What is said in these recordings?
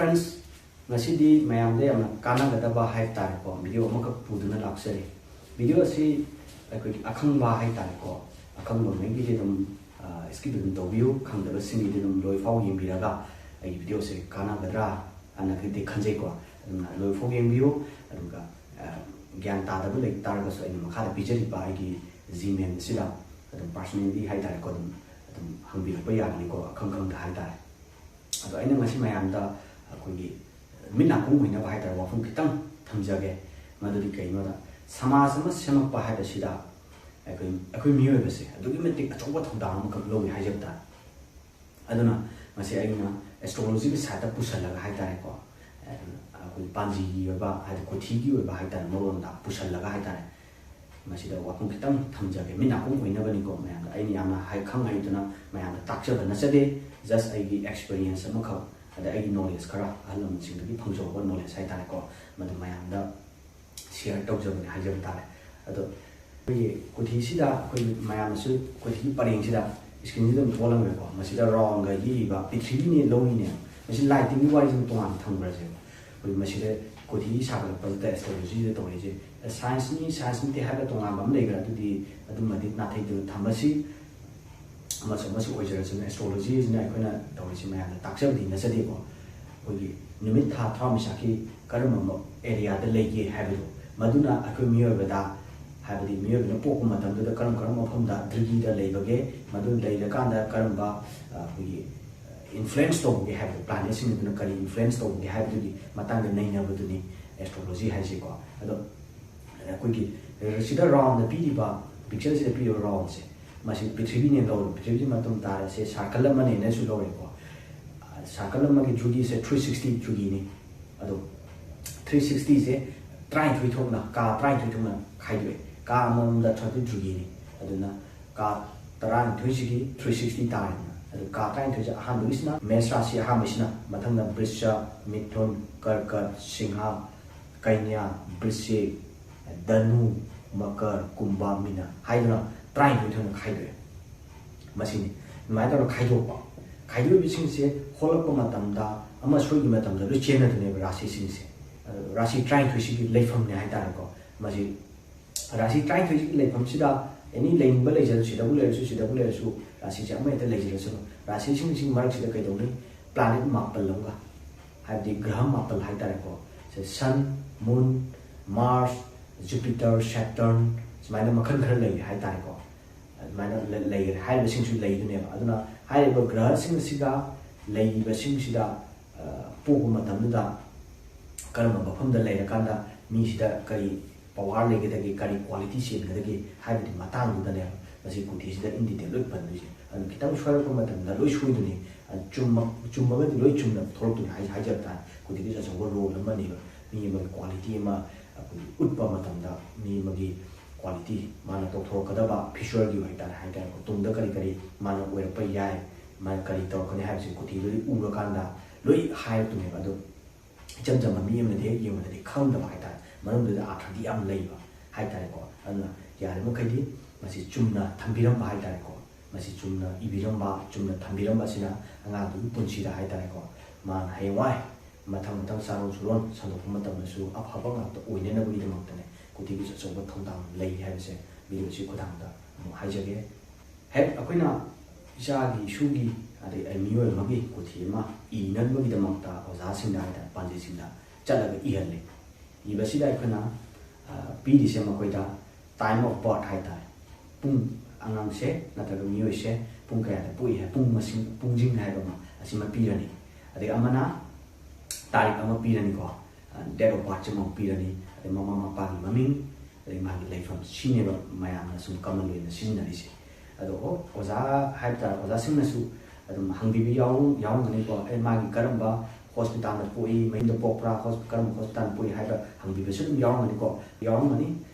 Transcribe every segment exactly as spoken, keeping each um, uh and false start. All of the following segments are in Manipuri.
Friends, ꯉꯁꯤꯗꯤ ꯃꯌꯥꯝꯗ ꯌꯥꯝꯅ ꯀꯥꯟꯅꯒꯗꯕ ꯍꯥꯏ ꯇꯥꯔꯦꯀꯣ, ꯚꯤꯗꯤꯑꯣ ꯑꯃꯈꯛ ꯄꯨꯗꯨꯅ ꯂꯥꯛꯆꯔꯤ꯫ ꯚꯤꯗꯤꯑꯣ ꯑꯁꯤ ꯑꯩꯈꯣꯏꯒꯤ ꯑꯈꯪꯕ ꯍꯥꯏ ꯇꯥꯔꯦꯀꯣ, ꯑꯈꯪꯕꯉꯩꯒꯤꯗꯤ ꯑꯗꯨꯝ ꯁ꯭ꯀꯤꯞ ꯑꯗꯨꯝ ꯇꯧꯕꯤꯌꯨ, ꯈꯪꯗꯕꯁꯤꯡꯒꯤꯗꯤ ꯑꯗꯨꯝ ꯂꯣꯏꯐꯥꯎ ꯌꯦꯡꯕꯤꯔꯒ ꯑꯩꯒꯤ ꯚꯤꯗꯤꯑꯣꯁꯦ ꯀꯥꯟꯅꯒꯗ꯭ꯔꯥ ꯑꯅꯒꯗꯤ ꯈꯟꯖꯩꯀꯣ꯫ ꯑꯗꯨꯅ ꯂꯣꯏꯐꯥꯎ ꯌꯦꯡꯕꯤꯌꯨ꯫ ꯑꯗꯨꯒ ꯒ꯭ꯌꯥꯟ ꯇꯥꯗꯕ ꯂꯩ ꯇꯥꯔꯒꯁꯨ ꯑꯩꯅ ꯃꯈꯥꯗ ꯄꯤꯖꯔꯤꯕ ꯑꯩꯒꯤ ꯖꯤꯃꯦꯜ ꯑꯁꯤꯗ ꯑꯗꯨꯝ ꯄꯥꯔꯁꯣꯅꯦꯜꯂꯤ ꯍꯥꯏ ꯇꯥꯔꯦꯀꯣ, ꯑꯗꯨꯝ ꯑꯗꯨꯝ ꯍꯪꯕꯤꯔꯛꯄ ꯌꯥꯒꯅꯤꯀꯣ, ꯑꯈꯪ ꯈꯪꯗ ꯍꯥꯏ ꯇꯥꯔꯦ꯫ ꯑꯗꯣ ꯑꯩꯅ ꯉꯁꯤ ꯃꯌꯥꯝꯗ ꯑꯩꯈꯣꯏꯒꯤ ꯃꯤꯠ ꯅꯥꯀꯣꯡ ꯑꯣꯏꯅꯕ ꯍꯥꯏ ꯇꯥꯔꯦ, ꯋꯥꯐꯝ ꯈꯤꯇꯪ ꯊꯝꯖꯒꯦ꯫ ꯃꯗꯨꯗꯤ ꯀꯩꯅꯣꯗ, ꯁꯃꯥꯖ ꯑꯃ ꯁꯦꯝꯃꯛꯄ ꯍꯥꯏꯕꯁꯤꯗ ꯑꯩꯈꯣꯏ ꯑꯩꯈꯣꯏ ꯃꯤꯑꯣꯏꯕꯁꯦ ꯑꯗꯨꯛꯀꯤ ꯃꯇꯤꯛ ꯑꯆꯧꯕ ꯊꯧꯗꯥꯡ ꯑꯃꯈꯛ ꯂꯧꯏ ꯍꯥꯏꯖꯕ ꯇꯥꯔꯦ꯫ ꯑꯗꯨꯅ ꯃꯁꯤ ꯑꯩꯅ ꯑꯦꯁꯇ꯭ꯔꯣꯂꯣꯖꯤꯒꯤ ꯁꯥꯏꯠꯇ ꯄꯨꯁꯜꯂꯒ ꯍꯥꯏ ꯇꯥꯔꯦꯀꯣ, ꯑꯩꯈꯣꯏ ꯄꯥꯟꯖꯤꯒꯤ ꯑꯣꯏꯕ, ꯍꯥꯏꯗꯤ ꯀꯨꯊꯤꯒꯤ ꯑꯣꯏꯕ ꯍꯥꯏ ꯇꯥꯔꯦ, ꯃꯔꯣꯟꯗ ꯄꯨꯁꯜꯂꯒ ꯍꯥꯏ ꯇꯥꯔꯦ, ꯃꯁꯤꯗ ꯋꯥꯐꯝ ꯈꯤꯇꯪ ꯊꯝꯖꯒꯦ꯫ ꯃꯤꯠ ꯅꯥꯀꯣꯡ ꯑꯣꯏꯅꯕꯅꯤꯀꯣ, ꯃꯌꯥꯝꯗ ꯑꯩꯅ ꯌꯥꯝꯅ ꯍꯥꯏ ꯈꯪ ꯍꯩꯗꯨꯅ ꯃꯌꯥꯝꯗ ꯇꯥꯛꯆꯕ ꯅꯠꯆꯗꯦ꯫ ꯖꯁ ꯑꯩꯒꯤ ꯑꯦꯛꯁꯄꯤꯔꯤꯌꯦꯟꯁ ꯑꯃꯈꯛ, ꯑꯗ ꯑꯩꯒꯤ ꯅꯣꯂꯦꯖ ꯈꯔ ꯑꯍꯜ ꯂꯃꯟꯁꯤꯡꯗꯒꯤ ꯐꯪꯖꯍꯧꯕ ꯅꯣꯂꯦꯖ ꯍꯥꯏ ꯇꯥꯔꯦꯀꯣ, ꯃꯗꯨ ꯃꯌꯥꯝꯗ ꯁꯤꯌꯔ ꯇꯧꯖꯕꯅꯦ ꯍꯥꯏꯖꯕ ꯇꯥꯔꯦ꯫ ꯑꯗꯣ ꯑꯩꯈꯣꯏꯒꯤ ꯀꯨꯊꯤꯁꯤꯗ ꯑꯩꯈꯣꯏꯒꯤ ꯃꯌꯥꯝꯅꯁꯨ ꯀꯨꯊꯤꯒꯤ ꯄꯔꯦꯡꯁꯤꯗ ꯏꯁꯀ꯭ꯔꯤꯟꯁꯤꯗ ꯑꯗꯨꯝ ꯊꯣꯛꯍꯜꯂꯝꯃꯦꯀꯣ, ꯃꯁꯤꯗ ꯔꯥꯎꯟꯒ ꯌꯦꯛꯏꯕ ꯄ꯭ꯔꯤꯊꯤꯕꯤꯅꯦ ꯂꯧꯔꯤꯅꯦ꯫ ꯃꯁꯤ ꯂꯥꯏ ꯇꯤꯟꯒꯤ ꯋꯥꯔꯤꯁꯤꯅ ꯇꯣꯉꯥꯟꯅ ꯊꯝꯈ꯭ꯔꯁꯦꯕ꯫ ꯑꯩꯈꯣꯏ ꯃꯁꯤꯗ ꯀꯨꯊꯤ ꯁꯥꯒꯠꯂꯛꯄꯁꯤꯗ ꯑꯦꯁꯇ꯭ꯔꯣꯂꯣꯖꯤꯗ ꯇꯧꯔꯤꯁꯦ ꯁꯥꯏꯟꯁꯅꯤ, ꯁꯥꯏꯟꯁ ꯅꯠꯇꯦ ꯍꯥꯏꯕ ꯇꯣꯉꯥꯟꯕ ꯑꯃ ꯂꯩꯈ꯭ꯔꯦ꯫ ꯑꯗꯨꯗꯤ ꯑꯗꯨꯃꯗꯤ ꯅꯥꯊꯩꯗꯨꯅ ꯊꯝꯃꯁꯤ꯫ ꯑꯃꯁꯨ ꯑꯃꯁꯨ ꯑꯣꯏꯖꯔꯁꯨ, ꯑꯦꯁꯇ꯭ꯔꯣꯂꯣꯖꯤꯁꯤꯅ ꯑꯩꯈꯣꯏꯅ ꯇꯧꯔꯤꯁꯤ ꯃꯌꯥꯝꯗ ꯇꯥꯛꯆꯕꯗꯤ ꯅꯠꯆꯗꯦꯀꯣ꯫ ꯑꯩꯈꯣꯏꯒꯤ ꯅꯨꯃꯤꯠ ꯊꯥ ꯊꯋꯥꯟꯃꯤꯆꯥꯛꯀꯤ ꯀꯔꯝꯕ ꯑꯦꯔꯤꯌꯥꯗ ꯂꯩꯒꯦ ꯍꯥꯏꯕꯗꯣ, ꯃꯗꯨꯅ ꯑꯩꯈꯣꯏ ꯃꯤꯑꯣꯏꯕꯗ, ꯍꯥꯏꯕꯗꯤ ꯃꯤꯑꯣꯏꯕꯅ ꯄꯣꯛꯄ ꯃꯇꯝꯗꯨꯗ ꯀꯔꯝ ꯀꯔꯝꯕ ꯃꯐꯝꯗ ꯗ꯭ꯔꯤꯒꯤꯗ ꯂꯩꯕꯒꯦ, ꯃꯗꯨ ꯂꯩꯔꯀꯥꯟꯗ ꯀꯔꯝꯕ, ꯑ, ꯑꯩꯈꯣꯏꯒꯤ ꯏꯟꯐ꯭ꯂꯨꯌꯦꯟꯁ ꯇꯧꯕꯒꯦ ꯍꯥꯏꯕꯗꯣ, ꯄ꯭ꯂꯥꯅꯦꯠꯁꯤꯡ ꯑꯗꯨꯅ ꯀꯔꯤ ꯏꯟꯐ꯭ꯂꯨꯌꯦꯟꯁ ꯇꯧꯕꯒꯦ ꯍꯥꯏꯕꯗꯨꯒꯤ ꯃꯇꯥꯡꯗ ꯅꯩꯅꯕꯗꯨꯅꯤ ꯑꯦꯁꯇ꯭ꯔꯣꯂꯣꯖꯤ ꯍꯥꯏꯁꯦꯀꯣ꯫ ꯑꯗꯣ ꯑꯩꯈꯣꯏꯒꯤ ꯁꯤꯗ ꯔꯥꯎꯟꯗ ꯄꯤꯔꯤꯕ, ꯄꯤꯛꯆꯔꯁꯤꯗ ꯄꯤꯔꯤꯕ ꯔꯥꯎꯟꯁꯦ, ꯃꯁꯤ ꯄ꯭ꯔꯤꯊꯤꯕꯤꯅꯦ ꯂꯧꯔꯦ꯫ ꯄ꯭ꯔꯤꯊꯤꯕꯤꯁꯤ ꯃꯇꯨꯡ ꯇꯥꯔꯦ, ꯁꯦ ꯁꯥꯔꯀꯜ ꯑꯃꯅꯦꯅꯁꯨ ꯂꯧꯔꯦꯀꯣ꯫ ꯁꯥꯔꯀꯜ ꯑꯃꯒꯤ ꯖꯨꯔꯤꯁꯦ ꯊ꯭ꯔꯤ ꯁꯤꯛꯁꯇꯤ ꯖꯨꯔꯤꯅꯤ꯫ ꯑꯗꯣ ꯊ꯭ꯔꯤ ꯁꯤꯛꯁꯇꯤꯁꯦ ꯇꯔꯥꯅꯤꯊꯣꯏ ꯊꯣꯛꯅ, ꯀꯥ ꯇꯔꯥꯅꯤꯊꯣꯏ ꯊꯣꯛꯅ ꯈꯥꯏꯗꯣꯛꯑꯦ꯫ ꯀꯥ ꯑꯃꯃꯝꯗ ꯊꯥꯔꯇꯤ ꯖꯨꯔꯤꯅꯤ꯫ ꯑꯗꯨꯅ ꯀꯥ ꯇꯔꯥꯅꯤꯊꯣꯏꯁꯤꯒꯤ ꯊ꯭ꯔꯤ ꯁꯤꯛꯁꯇꯤ ꯇꯥꯔꯦꯗꯅ꯫ ꯑꯗꯨ ꯀꯥ ꯇꯔꯥꯅꯤꯊꯣꯏꯁꯦ ꯑꯍꯥꯟꯕꯒꯤꯁꯤꯅ ꯃꯦꯁ ꯔꯥꯁꯤ ꯑꯍꯥꯟꯕꯁꯤꯅ, ꯃꯊꯪꯗ ꯕ꯭ꯔꯤꯁ, ꯃꯤꯊꯨꯟ, ꯀꯔꯀꯠ, ꯁꯤꯡꯍ, ꯀꯩꯅ꯭ꯌꯥ, ꯕ꯭ꯔꯤꯁꯤꯛ, ꯙꯅꯨ, ꯃꯀꯔ, ꯀꯨꯝꯚ, ꯃꯤꯅ ꯍꯥꯏꯗꯨꯅ ꯇꯔꯥꯅꯤꯊꯣꯏ ꯊꯣꯛꯅ ꯈꯥꯏꯗꯣꯛꯑꯦ꯫ ꯃꯁꯤꯅꯤ꯫ ꯑꯗꯨꯃꯥꯏꯅ ꯇꯧꯔꯒ ꯈꯥꯏꯗꯣꯛꯄ꯫ ꯈꯥꯏꯗꯣꯛꯏꯕꯁꯤꯡꯁꯦ ꯍꯣꯜꯂꯛꯄ ꯃꯇꯝꯗ ꯑꯃ ꯁꯣꯏꯈꯤꯕ ꯃꯇꯝꯗ ꯂꯣꯏ ꯆꯦꯟꯅꯗꯣꯏꯅꯦꯕ ꯔꯥꯁꯤꯁꯤꯡꯁꯦ꯫ ꯑꯗꯨ ꯔꯥꯁꯤ ꯇꯔꯥꯅꯤꯊꯣꯏꯁꯤꯒꯤ ꯂꯩꯐꯝꯅꯦ ꯍꯥꯏꯇꯥꯔꯦꯀꯣ꯫ ꯃꯁꯤ ꯔꯥꯁꯤ ꯇꯔꯥꯅꯤꯊꯣꯏꯁꯤꯒꯤ ꯂꯩꯐꯝꯁꯤꯗ ꯑꯦꯅꯤ ꯂꯩꯅꯤꯡꯕ ꯂꯩꯖꯔꯁꯨ, ꯁꯤꯗꯕꯨ ꯂꯩꯔꯁꯨ, ꯁꯤꯗꯕꯨ ꯂꯩꯔꯁꯨ, ꯔꯥꯁꯤꯁꯦ ꯑꯃ ꯍꯦꯛꯇ ꯂꯩꯖꯔꯁꯅꯨ꯫ ꯔꯥꯁꯤꯁꯤꯡꯁꯤꯒꯤ ꯃꯔꯛꯁꯤꯗ ꯀꯩꯗꯧꯅꯤ? ꯄ꯭ꯂꯥꯅꯦꯠ ꯃꯥꯄꯜ ꯑꯃꯒ, ꯍꯥꯏꯕꯗꯤ ꯒ꯭ꯔꯍ ꯃꯥꯄꯜ ꯍꯥꯏꯇꯥꯔꯦꯀꯣ꯫ ꯁꯦ ꯁꯟ, ꯃꯨꯟ, ꯃꯥꯔꯁ, ꯖꯨꯄꯤꯇꯔ, ꯁꯦꯇꯔꯟ, ꯁꯨꯃꯥꯏꯅ ꯃꯈꯜ ꯈꯔ ꯂꯩꯔꯦ ꯍꯥꯏꯇꯥꯔꯦꯀꯣ꯫ ꯑꯗꯨꯃꯥꯏꯅ ꯂꯩ-, ꯂꯩꯔꯦ ꯍꯥꯏꯔꯤꯕꯁꯤꯡꯁꯨ ꯂꯩꯗꯣꯏꯅꯦꯕ꯫ ꯑꯗꯨꯅ ꯍꯥꯏꯔꯤꯕ ꯒ꯭ꯔꯍꯁꯤꯡ ꯑꯁꯤꯒ ꯂꯩꯔꯤꯕꯁꯤꯡꯁꯤꯗ, ꯑ, ꯄꯣꯛꯄ ꯃꯇꯝꯗꯨꯗ ꯀꯔꯝꯕ ꯃꯐꯝꯗ ꯂꯩꯔꯀꯥꯟꯗ ꯃꯤꯁꯤꯗ ꯀꯔꯤ ꯄꯋꯥꯔ ꯂꯩꯒꯗꯒꯦ, ꯀꯔꯤ ꯀ꯭ꯋꯥꯂꯤꯇꯤ ꯆꯦꯟꯒꯗꯒꯦ ꯍꯥꯏꯕꯗꯤ ꯃꯇꯥꯡꯗꯨꯗꯅꯦꯕ ꯃꯁꯤ ꯀꯨꯊꯤꯁꯤꯗ ꯏꯟ ꯗꯤꯇꯦꯜ ꯂꯣꯏ ꯄꯟꯗꯣꯏꯁꯦ꯫ ꯑꯗꯨꯅ ꯈꯤꯇꯪ ꯁꯣꯏꯔꯛꯄ ꯃꯇꯝꯗ ꯂꯣꯏ ꯁꯣꯏꯗꯣꯏꯅꯤ꯫ ꯑꯗꯨ ꯆꯨꯝꯃ-, ꯆꯨꯝꯃꯒꯗꯤ ꯂꯣꯏ ꯆꯨꯝꯅ ꯊꯣꯛꯂꯛꯇꯣꯏꯅꯤ ꯍꯥꯏ-, ꯍꯥꯏꯖꯕ ꯇꯥꯔꯦ꯫ ꯀꯨꯊꯤꯒꯤꯁꯨ ꯑꯆꯧꯕ ꯔꯣꯜ ꯑꯃꯅꯦꯕ꯫ ꯃꯤ ꯑꯃꯒꯤ ꯀ꯭ꯋꯥꯂꯤꯇꯤ ꯑꯃ ꯑꯩꯈꯣꯏꯒꯤ ꯎꯠꯄ ꯃꯇꯝꯗ ꯃꯤ ꯑꯃꯒꯤ ꯀ꯭ꯋꯥꯂꯤꯇꯤ, ꯃꯥꯅ ꯇꯧꯊꯣꯔꯛꯀꯗꯕ ꯐ꯭ꯌꯨꯆꯔꯒꯤ ꯑꯣꯏꯇꯥꯔꯦ ꯍꯥꯏꯇꯥꯔꯦꯀꯣ, ꯇꯨꯡꯗ ꯀꯔꯤ ꯀꯔꯤ ꯃꯥꯅ ꯑꯣꯏꯔꯛꯄ ꯌꯥꯏ, ꯃꯥꯅ ꯀꯔꯤ ꯇꯧꯔꯛꯀꯅꯤ ꯍꯥꯏꯕꯁꯤ ꯀꯨꯊꯤꯗꯨꯗꯤ ꯎꯔꯀꯥꯟꯗ ꯂꯣꯏ ꯍꯥꯏꯔꯛꯇꯣꯏꯅꯦꯕ꯫ ꯑꯗꯣ ꯏꯆꯝ ꯆꯝꯕ ꯃꯤ ꯑꯃꯅꯗꯤ ꯍꯦꯛ ꯌꯦꯡꯕꯗꯗꯤ ꯈꯪꯗꯕ ꯍꯥꯏꯇꯥꯔꯦ, ꯃꯅꯨꯡꯗꯨꯗ ꯑꯥꯔꯊꯗꯤ ꯌꯥꯝ ꯂꯩꯕ ꯍꯥꯏꯇꯥꯔꯦꯀꯣ꯫ ꯑꯗꯨꯅ ꯌꯥꯔꯤꯕ ꯃꯈꯩꯗꯤ ꯃꯁꯤ ꯆꯨꯝꯅ ꯊꯝꯕꯤꯔꯝꯕ ꯍꯥꯏꯇꯥꯔꯦꯀꯣ꯫ ꯃꯁꯤ ꯆꯨꯝꯅ ꯏꯕꯤꯔꯝꯕ, ꯆꯨꯝꯅ ꯊꯝꯕꯤꯔꯝꯕ ꯑꯁꯤꯅ ꯑꯉꯥꯡꯗꯨꯒꯤ ꯄꯨꯟꯁꯤꯗ ꯍꯥꯏꯇꯥꯔꯦꯀꯣ, ꯃꯥꯅ ꯍꯌꯦꯡꯋꯥꯏ ꯃꯊꯪ ꯃꯊꯪ ꯆꯥꯔꯣꯟ ꯁꯨꯔꯣꯟ ꯁꯟꯗꯣꯛꯄ ꯃꯇꯝꯗꯁꯨ ꯑꯐꯕ ꯉꯥꯛꯇ ꯑꯣꯏꯅꯅꯕꯒꯤꯗꯃꯛꯇꯅꯦ ꯀꯨꯊꯤꯒꯤꯁꯨ ꯑꯆꯧꯕ ꯊꯧꯗꯥꯡ ꯂꯩ ꯍꯥꯏꯕꯁꯦ ꯚꯤꯗꯤꯑꯣꯁꯤ ꯈꯨꯊꯥꯡꯗ ꯑꯃꯨꯛ ꯍꯥꯏꯖꯒꯦ꯫ ꯍꯦꯛ ꯑꯩꯈꯣꯏꯅ ꯏꯆꯥꯒꯤ, ꯏꯁꯨꯒꯤ, ꯑꯗꯩ ꯑꯩ ꯃꯤꯑꯣꯏ ꯑꯃꯒꯤ ꯀꯨꯊꯤ ꯑꯃ ꯏꯅꯕꯒꯤꯗꯃꯛꯇ ꯑꯣꯖꯥꯁꯤꯡꯗ ꯍꯥꯏꯇꯥꯔꯦ, ꯄꯥꯟꯖꯤꯁꯤꯡꯗ ꯆꯠꯂꯒ ꯏꯍꯜꯂꯤ꯫ ꯏꯕꯁꯤꯗ ꯑꯩꯈꯣꯏꯅ, ꯑ, ꯄꯤꯔꯤꯁꯦ ꯃꯈꯣꯏꯗ time of birth ꯍꯥꯏꯇꯥꯔꯦ꯫ ꯄꯨꯡ, ꯑꯉꯥꯡꯁꯦ ꯅꯠꯇ꯭ꯔꯒ ꯃꯤꯑꯣꯏꯁꯦ ꯄꯨꯡ ꯀꯌꯥꯗ ꯄꯣꯛꯏ ꯍꯥꯏ, ꯄꯨꯡ ꯃꯁꯤꯡ, ꯄꯨꯡꯁꯤꯡ ꯍꯥꯏꯕ ꯑꯃ ꯑꯁꯤꯃ ꯄꯤꯔꯅꯤ꯫ ꯑꯗꯩ ꯑꯃꯅ ꯇꯥꯔꯤꯛ ꯑꯃ ꯄꯤꯔꯅꯤꯀꯣ, ꯑ, date of birth ꯁꯤꯃ ꯑꯃꯨꯛ ꯄꯤꯔꯅꯤ꯫ ꯑꯗꯩ ꯃꯃꯥ ꯃꯄꯥꯒꯤ ꯃꯃꯤꯡ, ꯑꯗꯩ ꯃꯥꯒꯤ ꯂꯩꯐꯝ, ꯁꯤꯅꯦꯕ ꯃꯌꯥꯝꯅ ꯁꯨꯝ common ꯑꯣꯏꯅ ꯁꯤꯖꯤꯟꯅꯔꯤꯁꯦ꯫ ꯑꯗꯣ ꯍꯣ-, ꯑꯣꯖꯥ ꯍꯥꯏꯕ ꯇꯥꯔꯦ, ꯑꯣꯖꯥꯁꯤꯡꯅꯁꯨ ꯑꯗꯨꯝ ꯍꯪꯕꯤꯕ ꯌꯥꯎ-, ꯌꯥꯎꯔꯝꯒꯅꯤꯀꯣ꯫ ꯑꯦ, ꯃꯥꯒꯤ ꯀꯔꯝꯕ ꯍꯣꯁꯄꯤꯇꯥꯜꯗ ꯄꯣꯛꯏ, ꯃꯌꯨꯝꯗ ꯄꯣꯛꯄ꯭ꯔꯥ, ꯍꯣꯁ-, ꯀꯔꯝꯕ ꯍꯣꯁꯄꯤꯇꯥꯜꯗ ꯄꯣꯛꯏ ꯍꯥꯏꯕ ꯍꯪꯕꯤꯕꯁꯨ ꯑꯗꯨꯝ ꯌꯥꯎꯔꯝꯒꯅꯤꯀꯣ꯫ ꯌꯥꯎꯔꯝꯒꯅꯤ꯫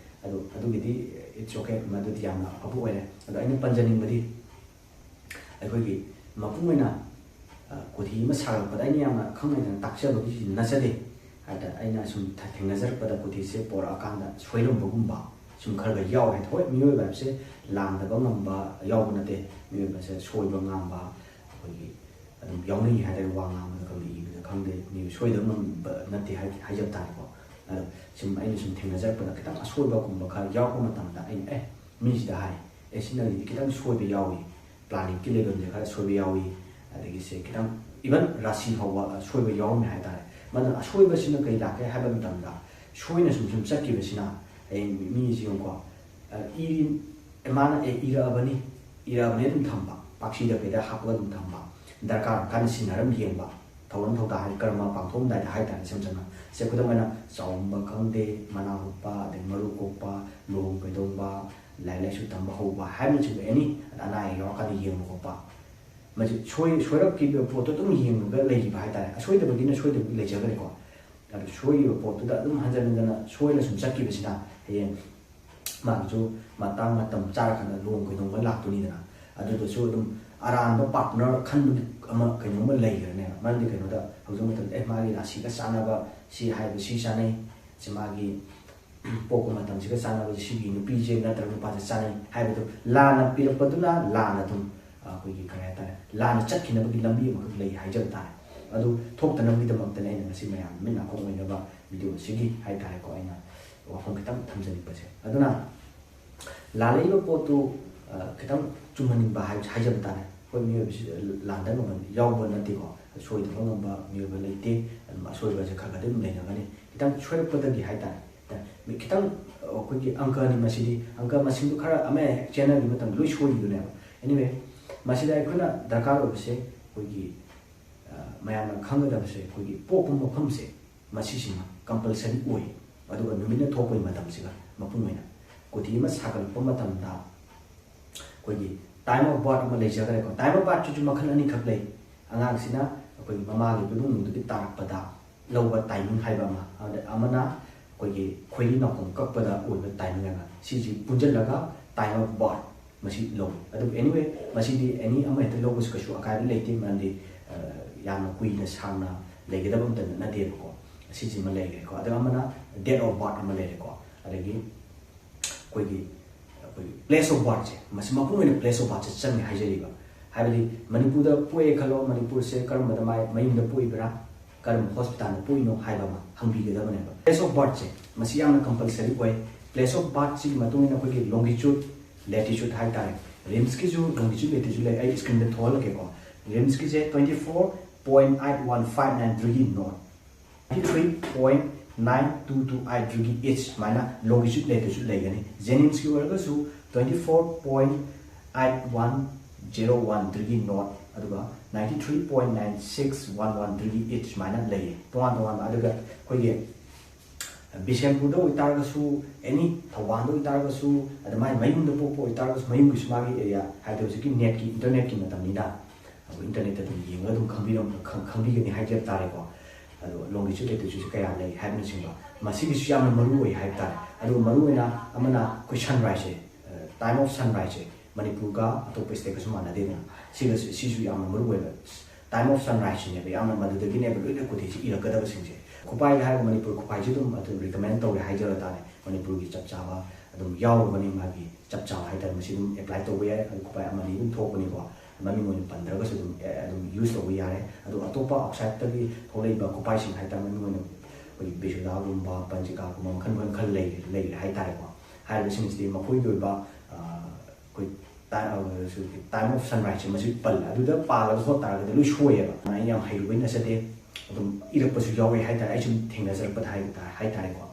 ꯑꯗꯣ ꯑꯗꯨꯒꯤꯗꯤ it's okay, ꯃꯗꯨꯗꯤ ꯌꯥꯝꯅ ꯑꯐꯕ ꯑꯣꯏꯔꯦ꯫ ꯑꯗꯣ ꯑꯩꯅ ꯄꯟꯖꯅꯤꯡꯕꯗꯤ, ꯑꯩꯈꯣꯏꯒꯤ ꯃꯄꯨꯡ ꯑꯣꯏꯅ, ꯑ, ꯀꯨꯊꯤ ꯑꯃ ꯁꯥꯒꯠꯂꯛꯄꯗ ꯑꯩꯅ ꯌꯥꯝꯅ ꯈꯪ ꯍꯩꯗꯅ ꯇꯥꯛꯆꯕꯒꯤ ꯅꯠꯆꯗꯦ꯫ ꯍꯥꯏꯕꯗ ꯑꯩꯅ ꯁꯨꯝ ꯊ-, ꯊꯦꯡꯅꯖꯔꯛꯄꯗ ꯀꯨꯊꯤꯁꯦ ꯄꯣꯔꯛꯑꯀꯥꯟꯗ ꯁꯣꯏꯔꯝꯕꯒꯨꯝꯕ ꯁꯨꯝ ꯈꯔ ꯈꯔ ꯌꯥꯎꯋꯦ꯫ ꯍꯣꯏ, ꯃꯤꯑꯣꯏꯕ ꯍꯥꯏꯕꯁꯦ ꯂꯥꯟꯗꯕ ꯉꯝꯕ ꯌꯥꯎꯕ ꯅꯠꯇꯦ꯫ ꯃꯤꯑꯣꯏꯕꯁꯦ ꯁꯣꯏꯕ ꯉꯥꯝꯕ, ꯑꯩꯈꯣꯏꯒꯤ ꯑꯗꯨꯝ ꯌꯥꯎꯅꯩ ꯍꯥꯏꯇꯥꯔꯦ꯫ ꯋꯥ ꯉꯥꯡꯕꯗ ꯈꯪꯗꯦ, ꯏꯕꯗ ꯈꯪꯗꯦ, ꯃꯤ ꯁꯣꯏꯗꯕ ꯉꯝꯕ ꯅꯠꯇꯦ ꯍꯥꯏ-, ꯍꯥꯏꯖꯕ ꯇꯥꯔꯦꯀꯣ꯫ ꯑꯗꯣ ꯁꯨꯝ ꯑꯩꯅ ꯁꯨꯝ ꯊꯦꯡꯅꯖꯔꯛꯄꯗ ꯈꯤꯇꯪ ꯑꯁꯣꯏꯕꯒꯨꯝꯕ ꯈꯔ ꯌꯥꯎꯔꯛꯄ ꯃꯇꯝꯗ ꯑꯩꯅ ꯑꯦ ꯃꯤꯁꯤꯗ ꯍꯥꯏ, ꯑꯦ ꯁꯤ ꯅꯪꯒꯤꯗꯤ ꯈꯤꯇꯪ ꯁꯣꯏꯕ ꯌꯥꯎꯏ, ꯄ꯭ꯂꯥꯅꯤꯡꯒꯤ ꯂꯩꯐꯝꯁꯦ ꯈꯔ ꯁꯣꯏꯕ ꯌꯥꯎꯏ, ꯑꯗꯒꯤ ꯁꯦ ꯈꯤꯇꯪ ꯏꯚꯟ ꯔꯥꯁꯤ ꯐꯥꯎꯕ ꯁꯣꯏꯕ ꯌꯥꯎꯔꯝꯃꯦ ꯍꯥꯏꯇꯥꯔꯦ꯫ ꯃꯗꯨꯅ ꯑꯁꯣꯏꯕꯁꯤꯅ ꯀꯩ ꯂꯥꯛꯀꯦ ꯍꯥꯏꯕ ꯃꯇꯝꯗ ꯁꯣꯏꯅ ꯁꯨꯝ ꯁꯨꯝ ꯆꯠꯈꯤꯕꯁꯤꯅ ꯍꯌꯦꯡ ꯃꯤꯁꯤ ꯌꯦꯡꯉꯨꯀꯣ, ꯏ-, ꯃꯥꯅ ꯑꯦ ꯏꯔꯛꯑꯕꯅꯤ, ꯏꯔꯛꯑꯕꯅꯤ ꯑꯗꯨꯝ ꯊꯝꯕ, ꯄꯥꯛꯁꯤꯗ ꯀꯩꯗ ꯍꯥꯞꯄꯒ ꯑꯗꯨꯝ ꯊꯝꯕ, ꯗꯔꯀꯥꯔ ꯑꯣꯏꯔꯀꯥꯟꯗ ꯁꯤꯖꯤꯟꯅꯔꯝ ꯌꯦꯡꯕ, ꯊꯧꯔꯝ ꯊꯧꯗꯥ ꯍꯥꯏ ꯀꯔꯃ ꯄꯥꯡꯊꯣꯛꯑꯝꯗꯥꯏꯗ ꯍꯥꯏꯇꯥꯔꯦ꯫ ꯏꯁꯝ ꯁꯝꯅ ꯁꯦ ꯈꯨꯗꯝ ꯑꯣꯏꯅ ꯆꯥꯎꯝꯕ ꯈꯪꯗꯦ, ꯃꯅꯥ ꯍꯨꯠꯄ, ꯑꯗꯩ ꯃꯔꯨ ꯀꯣꯛꯄ, ꯂꯨꯍꯣꯡ ꯀꯩꯗꯣꯡꯕ, ꯂꯥꯏꯔꯤꯛ ꯂꯥꯏꯁꯨ ꯇꯝꯕ ꯍꯧꯕ ꯍꯥꯏꯕꯅꯆꯤꯡꯕ ꯑꯦꯅꯤ ꯑꯅꯥ ꯑꯌꯦꯛ ꯌꯥꯎꯔꯀꯥꯟꯗ ꯌꯦꯡꯕ ꯈꯣꯠꯄ, ꯃꯁꯤ ꯁꯣꯏ ꯁꯣꯏꯔꯛꯈꯤꯕ ꯄꯣꯠꯇꯣ ꯑꯗꯨꯝ ꯌꯦꯡꯉꯒ ꯂꯩꯈꯤꯕ ꯍꯥꯏꯇꯥꯔꯦ꯫ ꯑꯁꯣꯏꯗꯕꯒꯤꯅ ꯁꯣꯏꯗꯕꯒꯤ ꯂꯩꯖꯈ꯭ꯔꯦꯀꯣ꯫ ꯑꯗꯨ ꯁꯣꯏꯈꯤꯕ ꯄꯣꯠꯇꯨꯗ ꯑꯗꯨꯝ ꯍꯟꯖꯤꯟ ꯍꯟꯖꯤꯟꯅ ꯁꯣꯏꯅ ꯁꯨꯝ ꯆꯠꯈꯤꯕꯁꯤꯅ ꯍꯌꯦꯡ ꯃꯥꯒꯤꯁꯨ ꯃꯇꯥꯡ ꯃꯇꯝ ꯆꯥꯔꯀꯥꯟꯗ ꯂꯨꯍꯣꯡ ꯀꯩꯗꯣꯡꯕ ꯂꯥꯛꯇꯣꯏꯅꯤꯗꯅ꯫ ꯑꯗꯨꯗꯁꯨ ꯑꯗꯨꯝ ꯑꯔꯥꯟꯕ ꯄꯥꯔꯠꯅꯔ ꯈꯟꯕꯒꯤ ꯑꯃ ꯀꯩꯅꯣꯝꯃ ꯂꯩꯈ꯭ꯔꯅꯦꯕ꯫ ꯃꯔꯝꯗꯤ ꯀꯩꯅꯣꯗ ꯍꯧꯖꯤꯛ ꯃꯇꯝꯗ ꯑꯦ ꯃꯥꯒꯤ ꯔꯥꯁꯤꯒ ꯆꯥꯟꯅꯕ ꯁꯤ ꯍꯥꯏꯕ ꯁꯤ ꯆꯥꯟꯅꯩ, ꯁꯤ ꯃꯥꯒꯤ ꯄꯣꯛꯄ ꯃꯇꯝꯁꯤꯒ ꯆꯥꯟꯅꯕꯁꯦ ꯁꯤꯒꯤ ꯅꯨꯄꯤꯁꯦ ꯅꯠꯇ꯭ꯔꯒ ꯅꯨꯄꯥꯁꯦ ꯆꯥꯟꯅꯩ ꯍꯥꯏꯕꯗꯣ ꯂꯥꯟꯅ ꯄꯤꯔꯛꯄꯗꯨꯅ ꯂꯥꯟꯅ ꯑꯗꯨꯝ ꯑꯩꯈꯣꯏꯒꯤ ꯀꯔꯤ ꯍꯥꯏꯇꯥꯔꯦ, ꯂꯥꯟꯅ ꯆꯠꯈꯤꯅꯕꯒꯤ ꯂꯝꯕꯤ ꯑꯃꯈꯛ ꯂꯩ ꯍꯥꯏꯖꯕ ꯇꯥꯔꯦ꯫ ꯑꯗꯨ ꯊꯣꯛꯇꯅꯕꯒꯤꯗꯃꯛꯇꯅꯦ ꯑꯩꯅ ꯉꯁꯤ ꯃꯌꯥꯝ ꯃꯤꯠ ꯅꯥꯀꯣꯡ ꯑꯣꯏꯅꯕ ꯚꯤꯗꯤꯑꯣ ꯑꯁꯤꯒꯤ ꯍꯥꯏꯇꯥꯔꯦꯀꯣ ꯑꯩꯅ ꯋꯥꯐꯝ ꯈꯤꯇꯪ ꯊꯝꯖꯅꯤꯡꯕꯁꯦ꯫ ꯑꯗꯨꯅ ꯂꯥꯜꯂꯛꯏꯕ ꯄꯣꯠꯇꯨ ꯈꯤꯇꯪ ꯆꯨꯝꯍꯟꯅꯤꯡꯕ ꯍꯥꯏꯖꯕ ꯇꯥꯔꯦ꯫ ꯑꯩꯈꯣꯏ ꯃꯤꯑꯣꯏꯕꯁꯤ ꯂꯥꯟꯗ ꯉꯝꯕ ꯌꯥꯎꯕ ꯅꯠꯇꯦꯀꯣ꯫ ꯁꯣꯏꯗꯕ ꯉꯝꯕ ꯃꯤꯑꯣꯏꯕ ꯂꯩꯇꯦ꯫ ꯑꯗꯨꯝ ꯑꯁꯣꯏꯕꯁꯦ ꯈꯔ ꯈꯔꯗꯤ ꯑꯗꯨꯝ ꯂꯩꯅꯒꯅꯤ꯫ ꯈꯤꯇꯪ ꯁꯣꯏꯔꯛꯄꯗꯒꯤ ꯍꯥꯏꯇꯥꯔꯦ, ꯈꯤꯇꯪ ꯑꯩꯈꯣꯏꯒꯤ ꯑꯪꯀꯅꯤ ꯃꯁꯤꯗꯤ, ꯑꯪꯀ ꯃꯁꯤꯡꯗꯨ ꯈꯔ ꯑꯃ ꯍꯦꯛ ꯆꯦꯟꯅꯈꯤꯕ ꯃꯇꯝꯗ ꯂꯣꯏ ꯁꯣꯏꯈꯤꯗꯣꯏꯅꯦꯕ꯫ Anyway, ꯃꯁꯤꯗ ꯑꯩꯈꯣꯏꯅ ꯗꯔꯀꯥꯔ ꯑꯣꯏꯕꯁꯦ ꯑꯩꯈꯣꯏꯒꯤ ꯃꯌꯥꯝꯅ ꯈꯪꯒꯗꯕꯁꯦ ꯑꯩꯈꯣꯏꯒꯤ ꯄꯣꯛꯄ ꯃꯐꯝꯁꯦ ꯃꯁꯤꯁꯤꯃ ꯀꯝꯄꯜꯁꯔꯤ ꯑꯣꯏ꯫ ꯑꯗꯨꯒ ꯅꯨꯃꯤꯠꯅ ꯊꯣꯛꯄꯒꯤ ꯃꯇꯝꯁꯤꯒ ꯃꯄꯨꯡ ꯑꯣꯏꯅ ꯀꯨꯊꯤ ꯑꯃ ꯁꯥꯒꯠꯂꯛꯄ ꯃꯇꯝꯗ ꯑꯩꯈꯣꯏꯒꯤ time of birth ꯑꯃ ꯂꯩꯖꯈ꯭ꯔꯦꯀꯣ꯫ Time of birthꯁꯤꯁꯨ ꯃꯈꯜ ꯑꯅꯤꯈꯛ ꯂꯩ꯫ ꯑꯉꯥꯡꯁꯤꯅ ꯑꯩꯈꯣꯏꯒꯤ ꯃꯃꯥꯒꯤ ꯄꯤꯕꯨꯡꯗꯒꯤ ꯇꯥꯔꯛꯄꯗ ꯂꯧꯕ timing ꯍꯥꯏꯕ ꯑꯃ, ꯑꯗ ꯑꯃꯅ ꯑꯩꯈꯣꯏꯒꯤ ꯈꯣꯏꯔꯤ ꯅꯥꯎꯈꯣꯡ ꯀꯛꯄꯗ ꯑꯣꯏꯕ timing ꯍꯥꯏꯕ, ꯁꯤꯁꯤ ꯄꯨꯟꯁꯤꯜꯂꯒ time of birth ꯃꯁꯤ ꯂꯧꯏ꯫ ꯑꯗꯨꯕꯨ anyway, ꯃꯁꯤꯗꯤ any ꯑꯃ ꯍꯦꯛꯇ ꯂꯧꯕꯁꯨ ꯀꯩꯁꯨ ꯑꯀꯥꯏꯕ ꯂꯩꯇꯦ, ꯃꯔꯝꯗꯤ ꯌꯥꯝꯅ ꯀꯨꯏꯅ ꯁꯥꯡꯅ ꯂꯩꯒꯗꯕ ꯑꯃꯇ ꯅꯠꯇꯦꯕꯀꯣ꯫ ꯑꯁꯤꯁꯤꯃ ꯂꯩꯈ꯭ꯔꯦꯀꯣ꯫ ꯑꯗꯨꯒ ꯑꯃꯅ date of birth ꯑꯃ ꯂꯩꯔꯦꯀꯣ꯫ ꯑꯗꯒꯤ ꯑꯩꯈꯣꯏꯒꯤ ꯑꯩꯈꯣꯏꯒꯤ place of birthꯁꯦ, ꯃꯁꯤ ꯃꯄꯨꯡ ꯑꯣꯏꯅ place of birthꯁꯦ ꯆꯪꯉꯦ ꯍꯥꯏꯖꯔꯤꯕ꯫ ꯍꯥꯏꯕꯗꯤ ꯃꯅꯤꯄꯨꯔꯗ ꯄꯣꯛꯑꯦ ꯈꯜꯂꯣ, ꯃꯅꯤꯄꯨꯔꯁꯦ ꯀꯔꯝꯕꯗ ꯃꯥꯏ ꯃꯌꯨꯝꯗ ꯄꯣꯛꯏꯕ꯭ꯔꯥ, ꯀꯔꯝꯕ ꯍꯣꯁꯄꯤꯇꯥꯜꯗ ꯄꯣꯛꯏꯅꯣ ꯍꯥꯏꯕ ꯑꯃ ꯍꯪꯕꯤꯒꯗꯕꯅꯦꯕ꯫ Place of birth ꯁꯦ ꯃꯁꯤ ꯌꯥꯝꯅ compulsory ꯑꯣꯏ꯫ Place of birth ꯁꯤꯒꯤ ꯃꯇꯨꯡ ꯏꯟꯅ ꯑꯩꯈꯣꯏꯒꯤ longitude, latitude ꯍꯥꯏꯇꯥꯔꯦ꯫ ꯔꯤꯝꯁꯀꯤꯁꯨ longitude, latitude ꯂꯩ, ꯑꯩ screen ꯗ ꯊꯣꯛꯍꯜꯂꯛꯀꯦꯀꯣ꯫ ꯔꯤꯝꯁꯀꯤꯁꯦ twenty four point eight one five nine degree north, ninety three point nine two two eight degree east ꯁꯨꯃꯥꯏꯅ longitude, latitude ꯂꯩꯒꯅꯤ꯫ ꯖꯦꯅꯤꯝꯁꯀꯤ ꯑꯣꯏꯔꯒꯁꯨ twenty four point eight one zero one degree north, ꯑꯗꯨꯒ ninety three point nine six one one degree east ꯁꯨꯃꯥꯏꯅ ꯂꯩꯌꯦ ꯇꯣꯉꯥꯟ ꯇꯣꯉꯥꯟꯕ꯫ ꯑꯗꯨꯒ ꯑꯩꯈꯣꯏꯒꯤ ꯕꯤꯁꯦꯝꯄꯨꯔꯗ ꯑꯣꯏꯇꯥꯔꯒꯁꯨ, ꯑꯦꯅꯤ ꯊꯧꯕꯥꯜꯗ ꯑꯣꯏꯇꯥꯔꯒꯁꯨ, ꯑꯗꯨꯃꯥꯏꯅ ꯃꯌꯨꯝꯗ ꯄꯣꯛꯄ ꯑꯣꯏꯇꯥꯔꯒꯁꯨ, ꯃꯌꯨꯝꯒꯤꯁꯨ ꯃꯥꯒꯤ ꯑꯦꯔꯤꯌꯥ, ꯍꯥꯏꯗꯤ ꯍꯧꯖꯤꯛꯀꯤ ꯅꯦꯠꯀꯤ, ꯏꯟꯇꯔꯅꯦꯠꯀꯤ ꯃꯇꯝꯅꯤꯅ, ꯑꯩꯈꯣꯏ ꯏꯟꯇꯔꯅꯦꯠꯇ ꯑꯗꯨꯝ ꯌꯦꯡꯉꯒ ꯑꯗꯨꯝ ꯈꯪꯕꯤꯔꯝ-, ꯈꯪ-, ꯈꯪꯕꯤꯒꯅꯤ ꯍꯥꯏꯖꯕ ꯇꯥꯔꯦꯀꯣ꯫ ꯑꯗꯣ longitude, latitude ꯁꯤ ꯀꯌꯥ ꯂꯩ ꯍꯥꯏꯕꯅꯆꯤꯡꯕ, ꯃꯁꯤꯒꯤꯁꯨ ꯌꯥꯝꯅ ꯃꯔꯨ ꯑꯣꯏ ꯍꯥꯏꯕ ꯇꯥꯔꯦ꯫ ꯑꯗꯨꯒ ꯃꯔꯨ ꯑꯣꯏꯅ ꯑꯃꯅ ꯑꯩꯈꯣꯏ sunrise say, time of sunrise ꯁꯦ ꯃꯅꯤꯄꯨꯔꯒ ꯑꯇꯣꯞꯄ state ꯀꯁꯨ ꯃꯥꯟꯅꯗꯦꯗꯅ, ꯁꯤꯒꯁꯨ, ꯁꯤꯁꯨ ꯌꯥꯝꯅ ꯃꯔꯨ ꯑꯣꯏꯕ꯫ Time of sunrise ꯁꯤꯅꯦꯕ ꯌꯥꯝꯅ, ꯃꯗꯨꯗꯒꯤꯅꯦꯕ ꯂꯣꯏꯅ ꯀꯨꯊꯤꯁꯤ ꯏꯔꯛꯀꯗꯕꯁꯤꯡꯁꯦ꯫ ꯈꯨꯄꯥꯏꯒ ꯍꯥꯏꯔꯒ ꯃꯅꯤꯄꯨꯔ ꯈꯨꯄꯥꯏꯁꯤ ꯑꯗꯨꯝ, ꯑꯗꯨꯝ recommend ꯇꯧꯒꯦ ꯍꯥꯏꯖꯕ ꯇꯥꯔꯦ꯫ ꯃꯅꯤꯄꯨꯔꯒꯤ ꯆꯞ ꯆꯥꯕ ꯑꯗꯨꯝ ꯌꯥꯎꯔꯕꯅꯤ, ꯃꯥꯒꯤ ꯆꯞ ꯆꯥꯕ ꯍꯥꯏꯇꯥꯔꯦ꯫ ꯃꯁꯤ ꯑꯗꯨꯝ apply ꯇꯧꯕ ꯌꯥꯏ꯫ ꯑꯗꯨ ꯈꯨꯄꯥꯏ ꯑꯃꯅꯤ ꯑꯗꯨꯝ ꯊꯣꯛꯄꯅꯤꯀꯣ, ꯃꯃꯤꯡ ꯑꯣꯏꯅ ꯄꯟꯗ꯭ꯔꯒꯁꯨ ꯑꯗꯨꯝ, ꯑꯦ, ꯑꯗꯨꯝ use ꯇꯧꯕ ꯌꯥꯔꯦ꯫ ꯑꯗꯣ ꯑꯇꯣꯞꯄ outside ꯇꯒꯤ ꯊꯣꯛꯂꯛꯏꯕ ꯈꯨꯄꯥꯏꯁꯤꯡ ꯍꯥꯏꯇꯥꯔꯦ, ꯃꯃꯤꯡ ꯑꯣꯏꯅ ꯑꯩꯈꯣꯏꯒꯤ ꯕꯤꯖꯨꯂꯥꯒꯨꯝꯕ, ꯄꯟꯖꯤꯀꯥꯒꯨꯝꯕ ꯃꯈꯜ ꯃꯈꯜ ꯂꯩ-, ꯂꯩꯔꯦ ꯍꯥꯏꯇꯥꯔꯦꯀꯣ꯫ ꯍꯥꯏꯔꯤꯕꯁꯤꯡꯁꯤꯗꯤ ꯃꯈꯣꯏꯒꯤ ꯑꯣꯏꯕ, ꯑ, ꯑꯩꯈꯣꯏ time, ꯑ, time of sunrise ꯁꯦ ꯃꯁꯤ ꯄꯜꯂꯦ꯫ ꯑꯗꯨꯗ ꯄꯥꯜꯂꯒ ꯍꯣꯠ ꯇꯥꯔꯒꯗꯤ ꯂꯣꯏ ꯁꯣꯏꯌꯦꯕ꯫ ꯑꯩ ꯌꯥꯝ ꯍꯩꯔꯨꯕꯩ ꯅꯠꯆꯗꯦ, ꯑꯗꯨꯝ ꯏꯔꯛꯄꯁꯨ ꯌꯥꯎꯋꯦ ꯍꯥꯏꯇꯥꯔꯦ, ꯑꯩ ꯁꯨꯝ ꯊꯦꯡꯅꯖꯔꯛꯄꯗ ꯍꯥꯏ-, ꯍꯥꯏꯇꯥꯔꯦꯀꯣ꯫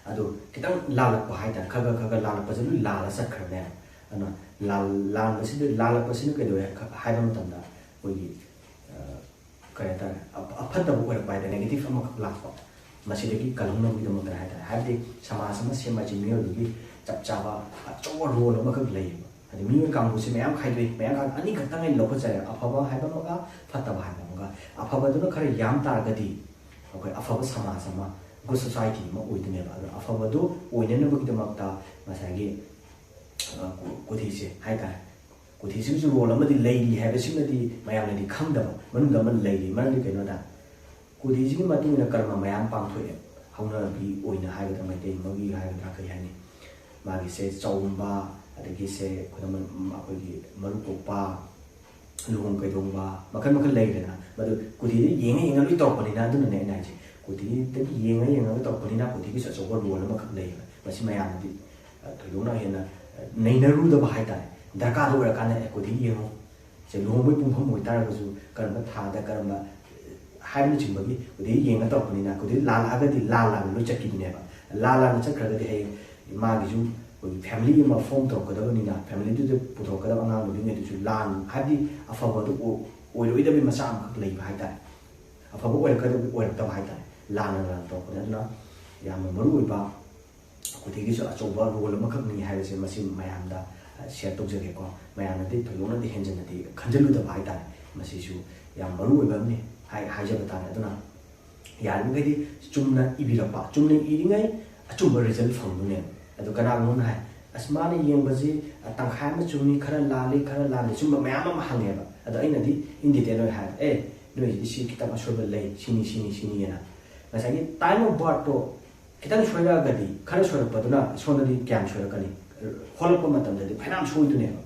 ꯑꯗꯣ ꯈꯤꯇꯪ ꯂꯥꯜꯂꯛꯄ ꯍꯥꯏꯇꯥꯔꯦ, ꯈꯔ ꯈꯔ, ꯈꯔ ꯈꯔ ꯂꯥꯜꯂꯛꯄꯁꯦ ꯂꯣꯏ ꯂꯥꯜꯂ ꯆꯠꯈ꯭ꯔꯕꯅꯦꯕ꯫ ꯑꯗꯨꯅ ꯂꯥꯜ-, ꯂꯥꯟꯕꯁꯤꯗ, ꯂꯥꯜꯂꯛꯄꯁꯤꯅ ꯀꯩꯗꯧꯋꯦ ꯈ-, ꯍꯥꯏꯕ ꯃꯇꯝꯗ ꯑꯩꯈꯣꯏꯒꯤ, ꯑ, ꯀꯩ ꯍꯥꯏꯇꯥꯔꯦ, ꯑ-, ꯑꯐꯠꯇꯕ ꯑꯣꯏꯔꯛꯄ ꯍꯥꯏꯇꯥꯔꯦ, negative ꯑꯃꯈꯛ ꯂꯥꯛꯄ, ꯃꯁꯤꯗꯒꯤ ꯀꯜꯍꯧꯅꯕꯒꯤꯗꯃꯛꯇ ꯍꯥꯏꯇꯥꯔꯦ꯫ ꯍꯥꯏꯕꯗꯤ ꯁꯃꯥꯖ ꯑꯃ ꯁꯦꯝꯕ ꯍꯥꯏꯁꯦ ꯃꯤꯑꯣꯏꯕꯒꯤ ꯆꯞ ꯆꯥꯕ ꯑꯆꯧꯕ role ꯑꯃꯈꯛ ꯂꯩꯌꯦꯕ꯫ ꯍꯥꯏꯗꯤ ꯃꯤꯑꯣꯏ ꯀꯥꯡꯕꯨꯁꯦ ꯃꯌꯥꯝ ꯈꯥꯏꯗꯣꯛꯏ, ꯃꯌꯥꯝ ꯈꯥꯏ-, ꯑꯅꯤꯈꯛꯇꯪ ꯑꯩꯅ ꯂꯧꯈꯠꯆꯔꯦ, ꯑꯐꯕ ꯍꯥꯏꯕ ꯑꯃꯒ ꯐꯠꯇꯕ ꯍꯥꯏꯕ ꯑꯃꯒ꯫ ꯑꯐꯕꯗꯨꯅ ꯈꯔ ꯌꯥꯝ ꯇꯥꯔꯒꯗꯤ ꯑꯩꯈꯣꯏ ꯑꯐꯕ ꯁꯃꯥꯖ ꯑꯃ, good society ꯑꯃ ꯑꯣꯏꯗꯣꯏꯅꯦꯕ꯫ ꯑꯗꯨꯅ ꯑꯐꯕꯗꯨ ꯑꯣꯏꯅꯅꯕꯒꯤꯗꯃꯛꯇ ꯉꯁꯥꯏꯒꯤ, ꯑ, ꯀꯨ-, ꯀꯨꯊꯤꯁꯦ ꯍꯥꯏꯇꯥꯔꯦ, ꯀꯨꯊꯤꯁꯤꯒꯤꯁꯨ role ꯑꯃꯗꯤ ꯂꯩꯔꯤ ꯍꯥꯏꯕꯁꯤꯃꯗꯤ ꯃꯌꯥꯝꯅꯗꯤ ꯈꯪꯗꯕ ꯃꯅꯨꯡꯗ ꯑꯃ ꯂꯩꯔꯤ꯫ ꯃꯔꯝꯗꯤ ꯀꯩꯅꯣꯗ, ꯀꯨꯊꯤꯁꯤꯒꯤ ꯃꯇꯨꯡ ꯏꯟꯅ ꯀꯔꯃ ꯃꯌꯥꯝ ꯄꯥꯡꯊꯣꯛꯑꯦ꯫ ꯍꯧꯅꯕꯤ ꯑꯣꯏꯅ ꯍꯥꯏꯒꯗ꯭ꯔꯥ, ꯃꯩꯇꯩ ꯑꯃꯒꯤ ꯍꯥꯏꯒꯗ꯭ꯔꯥ, ꯀꯔꯤ ꯍꯥꯏꯅꯤ, ꯃꯥꯒꯤꯁꯦ ꯆꯥꯎꯝꯕ, ꯑꯗꯒꯤ ꯁꯦ ꯈꯨꯗꯝ ꯑꯣꯏꯅ, ꯎꯝ, ꯑꯩꯈꯣꯏꯒꯤ ꯃꯔꯨ ꯀꯣꯛꯄ, ꯂꯨꯍꯣꯡ ꯀꯩꯗꯣꯡꯕ ꯃꯈꯜ ꯃꯈꯜ ꯂꯩꯈ꯭ꯔꯦꯗꯅ, ꯃꯗꯨ ꯀꯨꯊꯤꯗ ꯌꯦꯡꯉ ꯌꯦꯡꯉ ꯂꯣꯏ ꯇꯧꯔꯛꯄꯅꯤꯅ꯫ ꯑꯗꯨꯅꯅꯦ ꯑꯩꯅ ꯍꯥꯏꯁꯦ, ꯀꯨꯊꯤꯗꯒꯤ ꯌꯦꯡꯉ ꯌꯦꯡꯉꯒ ꯇꯧꯔꯛꯄꯅꯤꯅ ꯀꯨꯊꯤꯒꯤꯁꯨ ꯑꯆꯧꯕ ꯔꯣꯜ ꯑꯃꯈꯛ ꯂꯩꯌꯦꯕ꯫ ꯃꯁꯤ ꯃꯌꯥꯝꯅꯗꯤ ꯊꯣꯏꯗꯣꯛꯅ ꯍꯦꯟꯅ ꯅꯩꯅꯔꯨꯗꯕ ꯍꯥꯏꯇꯥꯔꯦ꯫ ꯗꯔꯀꯥꯔꯗ ꯑꯣꯏꯔꯀꯥꯟꯗ ꯑꯦ ꯀꯨꯊꯤꯒꯤ ꯌꯦꯡꯉꯣ, ꯁꯦ ꯂꯨꯍꯣꯡꯕꯒꯤ ꯄꯨꯡꯐꯝ ꯑꯣꯏꯇꯥꯔꯒꯁꯨ ꯀꯔꯝꯕ ꯊꯥꯗ ꯀꯔꯝꯕ ꯍꯥꯏꯕꯅꯆꯤꯡꯕꯒꯤ ꯀꯨꯊꯤꯒꯤ ꯌꯦꯡꯉ ꯇꯧꯔꯛꯄꯅꯤꯅ ꯀꯨꯊꯤꯗ ꯂꯥꯜꯂꯛꯑꯒꯗꯤ ꯂꯥꯜ ꯂꯥꯟꯅ ꯂꯣꯏ ꯆꯠꯈꯤꯗꯣꯏꯅꯦꯕ꯫ ꯂꯥꯜ ꯂꯥꯟꯅ ꯆꯠꯈ꯭ꯔꯒꯗꯤ ꯍꯌꯦꯡ ꯃꯥꯒꯤꯁꯨ ꯑꯩꯈꯣꯏꯒꯤ ꯐꯦꯃꯤꯂꯤ ꯑꯃ ꯐꯣꯝ ꯇꯧꯔꯛꯀꯗꯕꯅꯤꯅ, ꯐꯦꯃꯤꯂꯤꯗꯨꯗ ꯄꯨꯊꯣꯔꯛꯀꯗꯕ ꯑꯉꯥꯡ ꯅꯨꯕꯤꯉꯩꯗꯨꯁꯨ ꯂꯥꯟ ꯍꯥꯏꯕꯗꯤ ꯑꯐꯕꯗꯨ ꯑꯣꯏꯔꯣꯏꯗꯕꯒꯤ ꯃꯆꯥꯛ ꯑꯃꯈꯛ ꯂꯩꯕ ꯍꯥꯏꯇꯥꯔꯦ꯫ ꯑꯐꯕ ꯑꯣꯏꯔꯛꯀꯗꯕ ꯑꯣꯏꯔꯛꯇꯕ ꯍꯥꯏꯇꯥꯔꯦ, ꯂꯥꯟꯅ ꯂꯥꯟ ꯇꯧꯔꯛꯄꯅꯦ꯫ ꯑꯗꯨꯅ ꯌꯥꯝꯅ ꯃꯔꯨ ꯑꯣꯏꯕ ꯀꯨꯊꯤꯒꯤꯁꯨ ꯑꯆꯧꯕ ꯔꯣꯜ ꯑꯃꯈꯛꯅꯤ ꯍꯥꯏꯕꯁꯦ ꯃꯁꯤ ꯃꯌꯥꯝꯗ ꯁꯤꯌꯔ ꯇꯧꯖꯒꯦꯀꯣ꯫ ꯃꯌꯥꯝꯅꯗꯤ ꯊꯣꯏꯗꯣꯛꯅꯗꯤ ꯍꯦꯟꯖꯟꯅꯗꯤ ꯈꯟꯖꯤꯜꯂꯨꯗꯕ ꯍꯥꯏꯇꯥꯔꯦ꯫ ꯃꯁꯤꯁꯨ ꯌꯥꯝ ꯃꯔꯨ ꯑꯣꯏꯕ ꯑꯃꯅꯤ ꯍꯥꯏ ꯍꯥꯏꯖꯕ ꯇꯥꯔꯦ꯫ ꯑꯗꯨꯅ ꯌꯥꯔꯤꯃꯈꯩꯗꯤ ꯆꯨꯝꯅ ꯏꯕꯤꯔꯛꯄ, ꯆꯨꯝꯅ ꯏꯔꯤꯉꯩ ꯑꯆꯨꯝꯕ ꯔꯤꯖꯜ ꯐꯪꯗꯣꯏꯅꯦꯕ꯫ ꯑꯗꯣ ꯀꯅꯥꯒꯨꯝꯕꯅ ꯍꯥꯏ, "ꯑꯁ, ꯃꯥꯅ ꯌꯦꯡꯕꯁꯤ ꯇꯪꯈꯥꯏ ꯑꯃ ꯆꯨꯝꯃꯤ, ꯈꯔ ꯂꯥꯜꯂꯤ, ꯈꯔ ꯂꯥꯜꯂꯤ", ꯁꯨꯝꯕ ꯃꯌꯥꯝ ꯑꯃ ꯍꯪꯉꯦꯕ꯫ ꯑꯗꯣ ꯑꯩꯅꯗꯤ ꯏꯟ ꯗꯤꯇꯦꯜ ꯑꯣꯏꯅ ꯍꯥꯏꯕ, "ꯑꯦ, ꯅꯣꯏꯁꯤꯗꯤ ꯁꯤ ꯈꯤꯇꯪ ꯑꯁꯣꯏꯕ ꯂꯩ, ꯁꯤꯅꯤ, ꯁꯤꯅꯤ, ꯁꯤꯅꯤꯅ", ꯉꯁꯥꯏꯒꯤ ꯇꯥꯏꯝ ꯑꯣꯐ ꯕꯥꯔꯠꯇꯣ ꯈꯤꯇꯪ ꯁꯣꯏꯔꯛꯑꯒꯗꯤ, ꯈꯔ ꯁꯣꯏꯔꯛꯄꯗꯨꯅ ꯁꯣꯝꯗꯗꯤ ꯀꯌꯥꯝ ꯁꯣꯏꯔꯛꯀꯅꯤ? ꯍꯣꯜꯂꯛꯄ ꯃꯇꯝꯗꯗꯤ ꯐꯅꯌꯥꯝ ꯁꯣꯏꯗꯣꯏꯅꯦꯕ꯫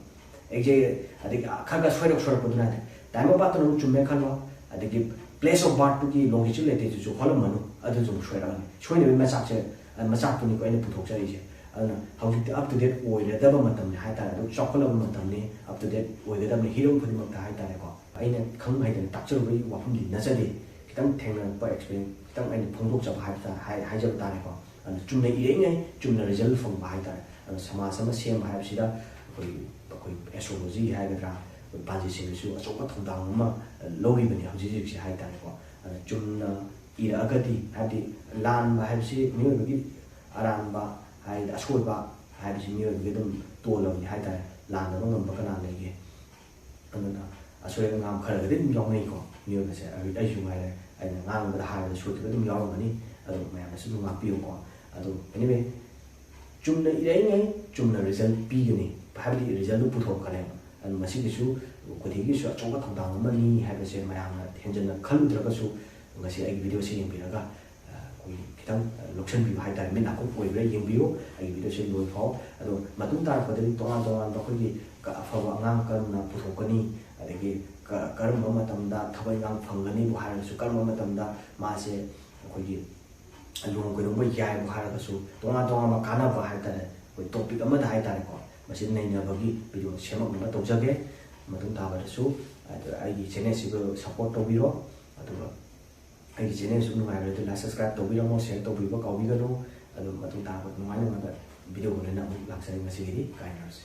ꯑꯦꯛꯖꯦꯛ ꯑꯗꯒꯤ ꯈꯔ ꯈꯔ ꯁꯣꯏꯔꯛ ꯁꯣꯏꯔꯛꯄꯗꯨꯅ ꯍꯥꯏꯇꯥꯔꯦ꯫ ꯇꯥꯏꯝ ꯑꯣꯐ ꯕꯥꯔꯠꯇꯨꯅ ꯑꯃꯨꯛ ꯆꯨꯝꯃꯦ ꯈꯜꯂꯣ, ꯑꯗꯒꯤ ꯄ꯭ꯂꯦꯁ ꯑꯣꯐ ꯕꯥꯔꯠꯇꯨꯒꯤ ꯂꯣꯡꯒꯤꯆꯨꯠ ꯂꯩꯇꯦꯁꯤꯁꯨ ꯍꯣꯜꯂꯝꯃꯅꯨ, ꯑꯗꯨꯁꯨ ꯑꯃꯨꯛ ꯁꯣꯏꯔꯛꯑꯅꯤ꯫ ꯁꯣꯏꯅꯕꯒꯤ ꯃꯆꯥꯛꯁꯦ, ꯃꯆꯥꯛꯇꯨꯅꯤꯀꯣ ꯑꯩꯅ ꯄꯨꯊꯣꯛꯆꯔꯤꯁꯦ꯫ ꯑꯗꯨꯅ ꯍꯧꯖꯤꯛꯇꯤ ꯑꯞ ꯇꯨ ꯗꯦꯠ ꯑꯣꯏꯔꯗꯕ ꯃꯇꯝꯅꯤ ꯍꯥꯏꯇꯥꯔꯦ꯫ ꯑꯗꯨ ꯆꯥꯎꯈꯠꯂꯕ ꯃꯇꯝꯅꯤ, ꯑꯞ ꯇꯨ ꯗꯦꯠ ꯑꯣꯏꯒꯗꯕꯅꯤ ꯍꯤꯔꯝ ꯈꯨꯗꯤꯡꯃꯛꯇ ꯍꯥꯏꯇꯥꯔꯦꯀꯣ꯫ ꯑꯩꯅ ꯈꯪ ꯍꯩꯗꯅ ꯇꯥꯛꯆꯔꯨꯕꯒꯤ ꯋꯥꯐꯝꯗꯤ ꯅꯠꯆꯗꯦ, ꯈꯤꯇꯪ ꯊꯦꯡꯅꯔꯛꯄ ꯑꯦꯛꯁꯄꯤꯔꯤꯌꯦꯟꯁ ꯈꯤꯇꯪ ꯑꯩꯅ ꯐꯣꯡꯗꯣꯛꯆꯕ ꯍꯥꯏꯕ ꯇꯥ-, ꯍꯥꯏ-, ꯍꯥꯏꯖꯕ ꯇꯥꯔꯦꯀꯣ꯫ ꯑꯗꯨꯅ ꯆꯨꯝꯅ ꯏꯔꯛꯏꯉꯩ ꯆꯨꯝꯅ ꯔꯤꯖꯜ ꯐꯪꯕ ꯍꯥꯏꯇꯥꯔꯦ꯫ ꯑꯗꯨꯅ ꯁꯃꯥꯖ ꯑꯃ ꯁꯦꯝꯕ ꯍꯥꯏꯕꯁꯤꯗ ꯑꯩꯈꯣꯏ, ꯑꯩꯈꯣꯏ ꯑꯦꯁꯇ꯭ꯔꯣꯂꯣꯖꯤ ꯍꯥꯏꯒꯗ꯭ꯔꯥ, ꯑꯩꯈꯣꯏ ꯄꯥꯟꯖꯤꯁꯤꯡꯅꯁꯨ ꯑꯆꯧꯕ ꯊꯧꯗꯥꯡ ꯑꯃ ꯂꯧꯔꯤꯕꯅꯤ ꯍꯧꯖꯤꯛ ꯍꯧꯖꯤꯛꯁꯦ ꯍꯥꯏꯇꯥꯔꯦꯀꯣ꯫ ꯑꯗꯨꯅ ꯆꯨꯝꯅ ꯏꯔꯛꯑꯒꯗꯤ, ꯍꯥꯏꯕꯗꯤ ꯂꯥꯟꯕ ꯍꯥꯏꯕꯁꯤ ꯃꯤꯑꯣꯏꯕꯒꯤ ꯑꯔꯥꯟꯕ ꯍꯥꯏꯗꯤ ꯑꯁꯣꯏꯕ ꯍꯥꯏꯕꯁꯤ ꯃꯤꯑꯣꯏꯕꯒꯤ ꯑꯗꯨꯝ ꯇꯣꯜꯂꯕꯅꯤ ꯍꯥꯏꯇꯥꯔꯦ꯫ ꯂꯥꯟꯗꯕ ꯉꯝꯕ ꯀꯅꯥ ꯂꯩꯒꯦ? ꯑꯗꯨꯅ ꯑꯁꯣꯏ ꯑꯉꯥꯝ ꯈꯔꯒꯗꯤ ꯑꯗꯨꯝ ꯌꯥꯎꯅꯩꯀꯣ꯫ ꯃꯤꯑꯣꯏꯕꯁꯦ ꯑꯩ-, ꯑꯩꯁꯨ ꯉꯥꯏꯔꯦ, ꯑꯩꯅ ꯉꯥꯡꯕꯗ ꯍꯥꯏꯕꯗ ꯁꯣꯏꯈꯤꯕ ꯑꯗꯨꯝ ꯌꯥꯎꯔꯝꯒꯅꯤ꯫ ꯑꯗꯣ ꯃꯌꯥꯝꯅꯁꯨ ꯑꯗꯨꯝ ꯉꯥꯛꯄꯤꯌꯨꯀꯣ꯫ ꯑꯗꯣ anyway, ꯆꯨꯝꯅ ꯏꯔꯛꯏꯉꯩ ꯆꯨꯝꯅ ꯔꯤꯖꯜ ꯄꯤꯒꯅꯤ, ꯍꯥꯏꯕꯗꯤ ꯔꯤꯖꯜꯗꯨ ꯄꯨꯊꯣꯔꯛꯀꯅꯦꯕ꯫ ꯑꯗꯨ ꯃꯁꯤꯒꯤꯁꯨ ꯀꯨꯊꯤꯒꯤꯁꯨ ꯑꯆꯧꯕ ꯊꯧꯗꯥꯡ ꯑꯃꯅꯤ ꯍꯥꯏꯕꯁꯦ ꯃꯌꯥꯝꯅ ꯍꯦꯟꯖꯟꯅ ꯈꯜꯂꯨꯗ꯭ꯔꯒꯁꯨ ꯉꯁꯤ ꯑꯩꯒꯤ ꯚꯤꯗꯤꯑꯣꯁꯤ ꯌꯦꯡꯕꯤꯔꯒ, ꯑ, ꯑꯩꯈꯣꯏꯒꯤ ꯈꯤꯇꯪ ꯂꯧꯁꯤꯟꯕꯤꯌꯨ ꯍꯥꯏꯇꯥꯔꯦ꯫ ꯃꯤꯠ ꯅꯥꯀꯣꯡ ꯑꯣꯏꯕ꯭ꯔꯥ ꯌꯦꯡꯕꯤꯌꯨ ꯑꯩꯒꯤ ꯚꯤꯗꯤꯑꯣꯁꯦ ꯂꯣꯏ ꯐꯥꯎ꯫ ꯑꯗꯣ ꯃꯇꯨꯡ ꯇꯥꯔꯛꯄꯗꯗꯤ ꯇꯣꯉꯥꯟ ꯇꯣꯉꯥꯟꯕ ꯑꯩꯈꯣꯏꯒꯤ ꯀ-, ꯑꯐꯕ ꯑꯉꯥꯡ ꯀꯔꯝꯅ ꯄꯨꯊꯣꯛꯀꯅꯤ, ꯑꯗꯒꯤ ꯀ-, ꯀꯔꯝꯕ ꯃꯇꯝꯗ ꯊꯕꯛ ꯏꯪꯈꯥꯡ ꯐꯪꯒꯅꯤꯕꯨ ꯍꯥꯏꯔꯒꯁꯨ, ꯀꯔꯝꯕ ꯃꯇꯝꯗ ꯃꯥꯁꯦ ꯑꯩꯈꯣꯏꯒꯤ ꯂꯨꯍꯣꯡ ꯀꯩꯗꯣꯡꯕ ꯌꯥꯏꯕꯨ ꯍꯥꯏꯔꯒꯁꯨ, ꯇꯣꯉꯥꯟ ꯇꯣꯉꯥꯟꯕ ꯀꯥꯟꯅꯕ ꯍꯥꯏꯇꯥꯔꯦ, ꯑꯩꯈꯣꯏ ꯇꯣꯄꯤꯛ ꯑꯃꯗ ꯍꯥꯏꯇꯥꯔꯦꯀꯣ, ꯃꯁꯤ ꯅꯩꯅꯕꯒꯤ ꯚꯤꯗꯤꯑꯣ ꯁꯦꯝꯃꯛꯅꯕ ꯇꯧꯖꯒꯦ꯫ ꯃꯇꯨꯡ ꯇꯥꯕꯗꯁꯨ ꯑꯗꯨ ꯑꯩꯒꯤ ꯆꯦꯅꯦꯜꯁꯤꯕꯨ ꯁꯞꯄꯣꯔꯠ ꯇꯧꯕꯤꯔꯣ꯫ ꯑꯗꯨꯒ ꯑꯩꯒꯤ ꯆꯦꯅꯦꯜꯁꯨ ꯅꯨꯡꯉꯥꯏꯔꯗꯤ ꯂꯥꯏꯛ ꯁꯕꯁꯀ꯭ꯔꯥꯏꯕ ꯇꯧꯕꯤꯔꯝꯃꯣ, ꯁꯤꯌꯔ ꯇꯧꯕꯤꯕ ꯀꯥꯎꯕꯤꯒꯅꯨ꯫ ꯑꯗꯨ ꯃꯇꯨꯡ ꯇꯥꯕ ꯅꯨꯡꯉꯥꯏ ꯅꯨꯡꯉꯥꯏꯕ ꯚꯤꯗꯤꯑꯣ ꯂꯣꯏꯅ ꯑꯃꯨꯛ ꯂꯥꯛꯆꯔꯤ꯫ ꯉꯁꯤꯒꯤꯗꯤ ꯀꯥꯏꯅꯔꯁꯤ꯫